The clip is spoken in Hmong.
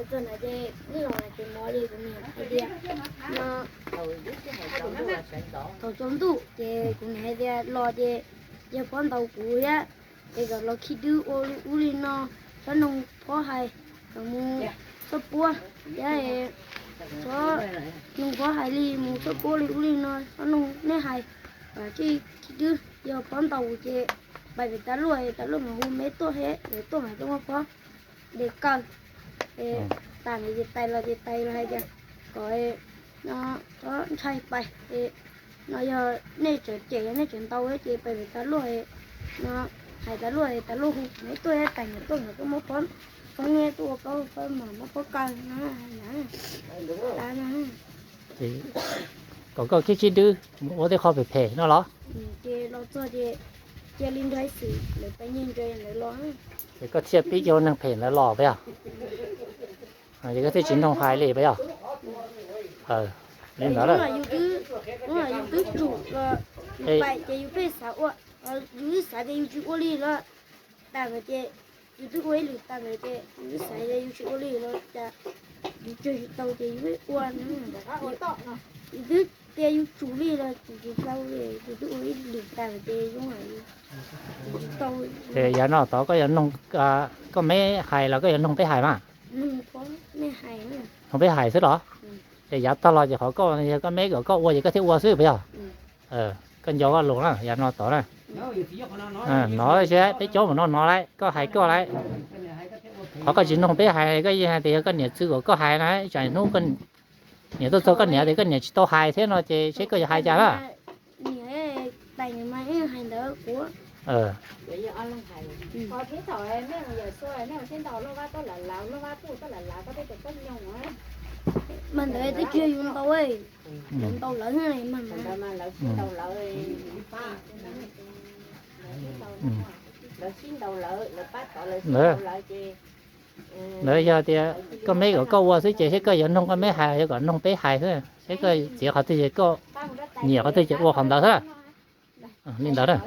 Txog ntawd ces wb los ces mov ces kuv niam hais tias no, thaum tsaus ntuj ces kuv niam hais tias los ces yawg pov ntaus kuv thiab, es kom los khi dwb ua li ub li no, txhob noog phob hais, kom mus txhob puab thiab, txhob noog phob hais li, mus txhob puab li ub li no, txhob noog neb hais, kom tsij khi dwb, yog pov ntaus ces pais pem tas luaj, tas luaj mas hu meb tuaj thiab, tuaj mas tuaj muab phob de kaw. Es tas ntawd ces tais los ces tais los hais tias kom no txhob ntshai pais, no yog nej tseem cem yog nej tseem ntaus ces pais pem tas luaj, no hais tas luaj tas luaj hu meb tuaj thiab, tais niam tuaj nkawd tuaj muab phob foob tuaj ua plaub fab mas muab phob kaw no. Kom koj khib khib dwb mus ua tej qho phem phem no los? Ces los txog ces cia li nrog xwm lawv pais nyiag ntses lawv los. Ces koj thiaj pib cov neeg phem ntawd los puas yog? Ces koj thiaj tsis noog hais li puas yog? Li ntawd lawm. Yus twb tsum los yus pais ces yus pheej xav ua, yus twb xav tias yus tsis ua li los tas lawm ces yus twb ua ib lwm tas lawm ces yus twb xav tias yus tsis ua li los cas yus tseg tsis tau ces yus pheej ua. Yus twb tias yus tsum li los tsis tau li, yus twb ua ib lwm tas lawm ces zoo li tsis tau. Ces yav no tod koj yuav noog, koj meb hais los koj yuav noog peb hais mas? Noog peb hais xwb los? Ces yav tag los ces qhov koj, yog koj meb kom koj ua ces koj thiaj ua xwb puas yog? Koj nco koj lus na, yav no tod na. Hnov seb peb caub mus no hnov lauj, koj hais koj lauj. Qhov koj tsis noog peb hais, koj yeej hais tias yog koj niam txwv kom koj hais na, tsam hnub niam tuaj txog koj niam tias koj niam tsis tau hais thiab no ces seb koj yuav hais cas na. Mas ntawd twb tsis yog yus ntaus, yus ntaus lawv, lawv sib ntaus lawv, lawv pab tod lawv sib ntaus lawv ces. Ntawd yog tias koj meb kom koj ua xwb ces seb koj yuav noog koj meb hais los yog kom noog peb hais xwb, seb koj txiav qhov twg ces koj nyiam qhov twg ces ua qhov ntawd xwb. Li ntawd na.